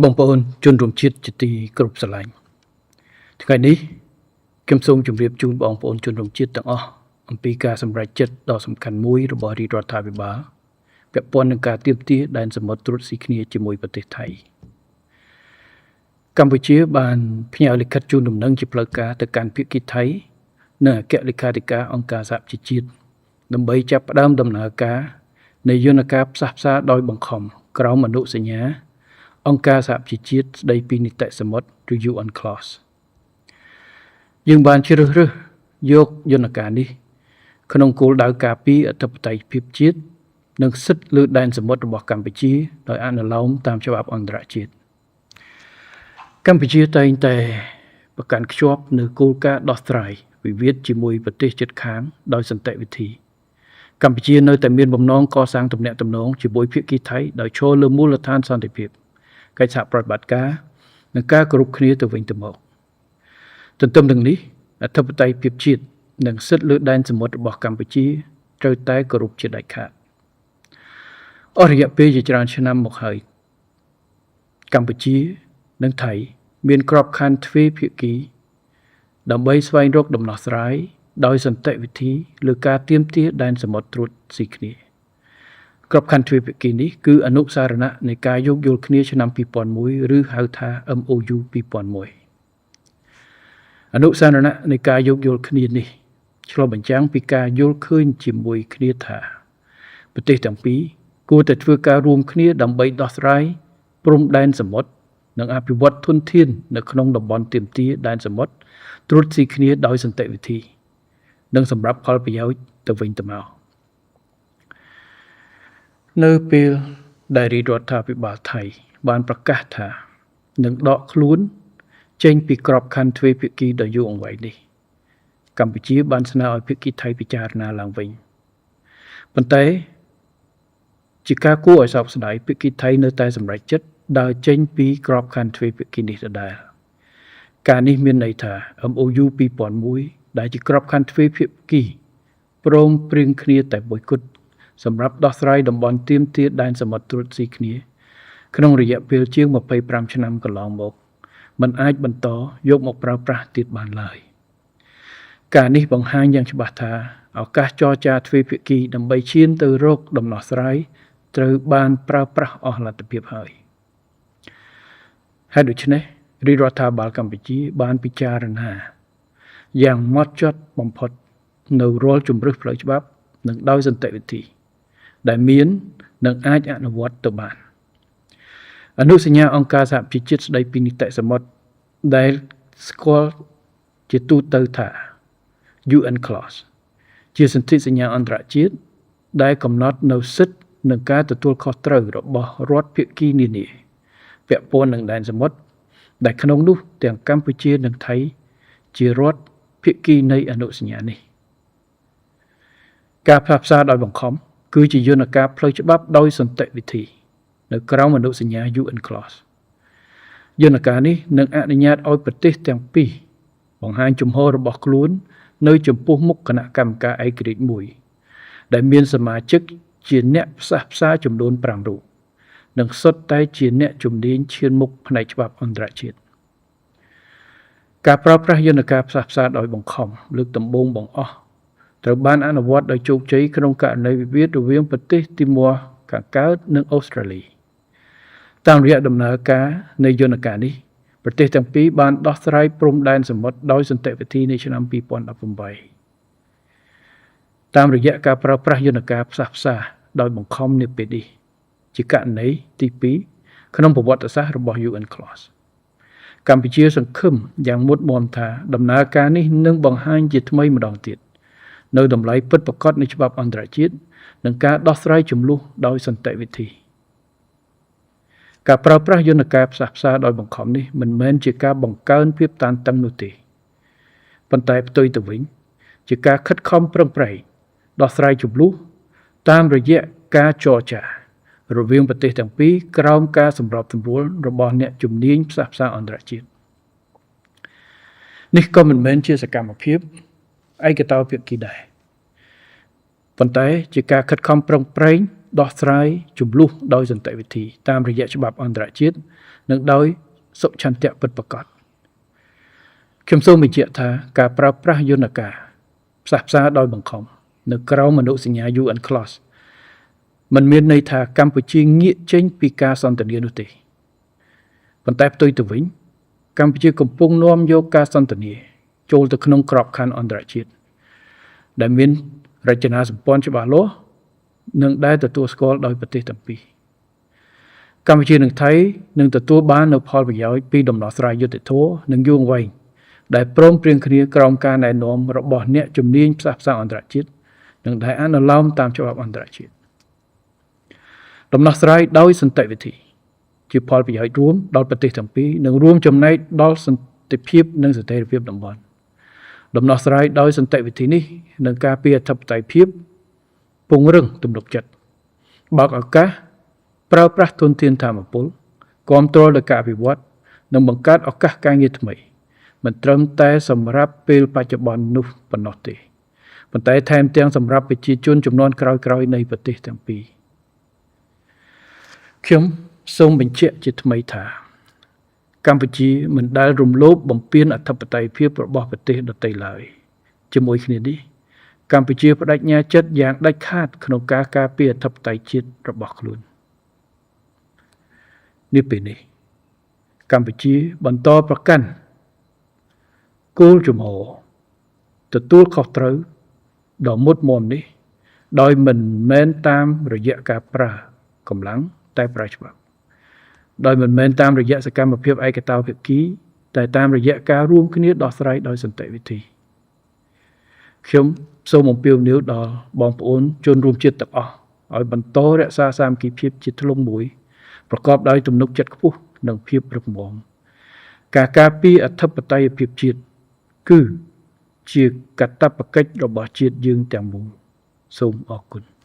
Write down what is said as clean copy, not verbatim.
បងប្អូនជនរួមជាតិជាទីគោរពស្រឡាញ់ថ្ងៃនេះខ្ញុំសូមជម្រាបជូនបងប្អូនជនរួមជាតិទាំងអស់អំពីការសម្រេចចិត្តដ៏សំខាន់មួយរបស់រាជរដ្ឋាភិបាលពាក់ព័ន្ធនឹងការទាមទារដែនសមុទ្រត្រួតស៊ីគ្នាជាមួយប្រទេសថៃកម្ពុជាបានផ្ញើលិខិតជូនដំណឹងជាផ្លូវការទៅកាន់ភាគីថៃនិងអគ្គលេខាធិការអង្គការសហប្រជាជាតិដើម្បីចាប់ផ្ដើមដំណើរការនៃយន្តការផ្សះផ្សាដោយបង្ខំក្រោមអនុសញ្ញា អង្គការសហប្រជាជាតិស្ដីពីនីតិសមុទ្រឬ UNCLOS យើងបានជ្រើសរើសយកយន្តការនេះ ក្នុងគោលដៅការពារអធិបតេយ្យភាពជាតិនិងសិទ្ធិលើដែនសមុទ្ររបស់កម្ពុជាដោយអនុលោមតាមច្បាប់អន្តរជាតិកម្ពុជាតែងតែប្រកាន់ខ្ជាប់នៅគោលការណ៍ដោះស្រាយវិវាទជាមួយប្រទេសជិតខាងដោយសន្តិវិធីកម្ពុជានៅតែមានបំណងកសាងទំនាក់ទំនងជាមួយភាគីថៃដោយឈរលើមូលដ្ឋានសន្តិភាពកិច្ចសហប្រតិបត្តិការនិងការគោរពគ្នាទៅវិញទៅមកទន្ទឹមនឹងនេះអធិបតេយ្យភាពជាតិនិងសិទ្ធិលើដែនសមុទ្ររបស់កម្ពុជាត្រូវតែគោរពជាដាច់ខាតអស់រយៈពេលជាច្រើនឆ្នាំមកហើយកម្ពុជានិងថៃមានក្របខ័ណ្ឌទ្វេភាគីដើម្បីស្វែងរកដំណោះស្រាយដោយសន្តិវិធីលើការទាមទារដែនសមុទ្រត្រួតស៊ីគ្នាក្របខ័ណ្ឌទ្វេភាគីនេះគឺអនុសារណៈនៃការយោគយល់គ្នាឆ្នាំ2001ឬហៅថា MOU 2001អនុសារណៈនៃការយោគយល់គ្នានេះឆ្លុះបញ្ចាំងពីការយល់ឃើញជាមួយគ្នាថាប្រទេសទាំងពីរគួរតែធ្វើការរួមគ្នាដើម្បីដោះស្រាយព្រំដែនសមុទ្រនិងអភិវឌ្ឍធនធាននៅក្នុងតំបន់ទាមទារដែនសមុទ្រត្រួតស៊ីគ្នាដោយសន្តិវិធីនិងសម្រាប់ផលប្រយោជន៍ទៅវិញទៅមកនៅពេលដែលរាជរដ្ឋាភិបាលថៃបានប្រកាសថានឹងដកខ្លួនចេញពីក្របខ័ណ្ឌទ្វេភាគីដ៏យូរអង្វែងនេះកម្ពុជាបានស្នើឲ្យភាគីថៃពិចារណាឡើងវិញប៉ុន្តែជាការគួរឲ្យសោកស្ដាយភាគីថៃនៅតែសម្រេចចិត្តដើរចេញពីក្របខ័ណ្ឌទ្វេភាគីនេះដដែលការនេះមានន័យថា MOU 2001ដែលជាក្របខ័ណ្ឌទ្វេភាគីព្រមព្រៀងគ្នាតែមួយគត់សម្រាប់ដោះស្រាយតំបន់ទាមទារដែនសមុទ្រត្រួតស៊ីគ្នាក្នុងរយៈពេលជាង25ឆ្នាំកន្លងមកមិនអាចបន្តយកមកប្រើប្រាស់ទៀតបានឡើយការនេះបង្ហាញយ៉ាងច្បាស់ថាឱកាសចរចាទ្វេភាគីដើម្បីឈានទៅរកដំណោះស្រាយត្រូវបានប្រើប្រាស់អស់លទ្ធភាពហើយហេតុដូច្នេះរាជរដ្ឋាភិបាលកម្ពុជាបានពិចារណាយ៉ាងម៉ត់ចត់បំផុតនៅរាល់ជម្រើសផ្លូវច្បាប់និងដោយសន្តិវិធីដែលមាននិងអាចអនុវត្តទៅបានអនុសញ្ញាអង្គការសហប្រជាជាតិស្ដីពីនីតិសមុទ្រដែលស្គាល់ជាទូទៅថា UNCLOS ជាសន្ធិសញ្ញាអន្តរជាតិដែលកំណត់នៅសិទ្ធិនិងការទទួលខុសត្រូវរបស់រដ្ឋភាគីនានាពាក់ព័ន្ធនឹងដែនសមុទ្រដែលក្នុងនោះទាំងកម្ពុជានិងថៃជារដ្ឋភាគីនៃអនុសញ្ញានេះការផ្សះផ្សាដោយបង្ខំគឺជាយន្តការផ្លូវច្បាប់ដោយសន្តិវិធីនៅក្រោមអនុសញ្ញា UNCLOS យន្តការនេះនឹងអនុញ្ញាតឲ្យប្រទេសទាំងពីរបង្ហាញជំហររបស់ខ្លួននៅចំពោះមុខគណៈកម្មការឯករាជ្យមួយដែលមានសមាជិកជាអ្នកផ្សះផ្សាចំនួន5រូបនិងសុទ្ធតែជាអ្នកជំនាញឈានមុខផ្នែកច្បាប់អន្តរជាតិការប្រើប្រាស់យន្តការផ្សះផ្សាដោយបង្ខំលើកដំបូងបង្អស់ត្រូវបានអនុវត្តដោយជោគជ័យក្នុងករណីវិវាទរវាងប្រទេសទីមួរខាងកើតនិងអូស្ត្រាលីតាមរយៈដំណើរការនៃយន្តការនេះប្រទេសទាំងពីរបានដោះស្រាយព្រំដែនសមុទ្រដោយសន្តិវិធីនៅឆ្នាំ2018តាមរយៈការប្រើប្រាស់យន្តការផ្សះផ្សាដោយបង្ខំនាពេលនេះជាករណីទី2ក្នុងប្រវត្តិសាស្ត្ររបស់ UNCLOS កម្ពុជាសង្ឃឹមយ៉ាងមុតមមថាដំណើរការនេះនឹងបង្ហាញជាថ្មីម្ដងទៀតនៅតម្លៃពិតប្រាកដនៃច្បាប់អន្តរជាតិនិងការដោះស្រាយជម្លោះដោយសន្តិវិធីការប្រើប្រាស់យន្តការផ្សះផ្សាដោយបង្ខំនេះមិនមែនជាការបង្កើនភាពតានតឹងនោះទេប៉ុន្តែផ្ទុយទៅវិញជាការខិតខំប្រឹងប្រែងដោះស្រាយជម្លោះតាមរយៈការចរចារវាងប្រទេសទាំងពីរក្រោមការសម្របសម្រួលរបស់អ្នកជំនាញផ្សះផ្សាអន្តរជាតិនេះក៏មិនមែនជាសកម្មភាពឯកតោភាគីដែរប៉ុន្តែជាការខិតខំប្រឹងប្រែង ដោះស្រាយជម្លោះដោយសន្តិវិធីតាមរយៈច្បាប់អន្តរជាតិនិងដោយសុឆន្ទៈពិតប្រាកដខ្ញុំសូមបញ្ជាក់ថាការប្រើប្រាស់យន្តការផ្សះផ្សាដោយបង្ខំនៅក្រោមអនុសញ្ញា UNCLOS មិនមានន័យថាកម្ពុជាងាកចេញពីការសន្ទនានោះទេប៉ុន្តែផ្ទុយទៅវិញកម្ពុជាកំពុងនាំយកការសន្ទនាចូលទៅក្នុងក្របខ័ណ្ឌអន្តរជាតិដែលមានរចនាសម្ព័ន្ធច្បាស់លាស់និងដែលទទួលស្គាល់ដោយប្រទេសទាំងពីរកម្ពុជានិងថៃនឹងទទួលបាននូវផលប្រយោជន៍ពីដំណោះស្រាយយុត្តិធម៌និងយូរអង្វែងដែលព្រមព្រៀងគ្នាក្រោមការណែនាំរបស់អ្នកជំនាញផ្សះផ្សាអន្តរជាតិនិងដែលអនុលោមតាមច្បាប់អន្តរជាតិដំណោះស្រាយដោយសន្តិវិធីជាផលប្រយោជន៍រួមដល់ប្រទេសទាំងពីរនិងរួមចំណែកដល់សន្តិភាពនិងស្ថិរភាពតំបន់ដំណោះស្រាយដោយសន្តិវិធីនេះនឹងការពារអធិបតេយ្យភាពពង្រឹងទំនុកចិត្តបើកឱកាសប្រើប្រាស់ធនធានធម្មពលគាំទ្រដល់ការអភិវឌ្ឍនិងបង្កើតឱកាសការងារថ្មីមិនត្រឹមតែសម្រាប់ពេលបច្ចុប្បន្ននោះប៉ុណ្ណោះទេប៉ុន្តែថែមទាំងសម្រាប់ប្រជាជនជំនាន់ក្រោយៗនៃប្រទេសទាំងពីរខ្ញុំសូមបញ្ជាក់ជាថ្មីថាកម្ពុជាមិនដែលរំលោភបំពានអធិបតេយ្យភាពរបស់ប្រទេសដទៃឡើយជាមួយគ្នានេះកម្ពុជាប្តេជ្ញាចិត្តយ៉ាងដាច់ខាតក្នុងការការពារអធិបតេយ្យជាតិរបស់ខ្លួននាពេលនេះកម្ពុជាបន្តប្រកាន់គោលជំហរទទួលខុសត្រូវដ៏មុតមមនេះដោយមិនមែនតាមរយៈការប្រើកម្លាំងតែប្រើច្បាប់ដោយមិនមែនតាមរយៈសកម្មភាពឯកតោភាគីតែតាមរយៈការរួមគ្នាដោះស្រាយដោយសន្តិវិធីខ្ញុំសូមអំពាវនាវដល់បងប្អូនជនរួមជាតិទាំងអស់ឲ្យបន្តរក្សាសាមគ្គីភាពជាធ្លុងមួយប្រកបដោយទំនុកចិត្តខ្ពស់និងភាពរឹងមាំការការពារអធិបតេយ្យភាពជាតិគឺជាកាតព្វកិច្ចរបស់ជាតិយើងទាំងមូលសូមអរគុណ។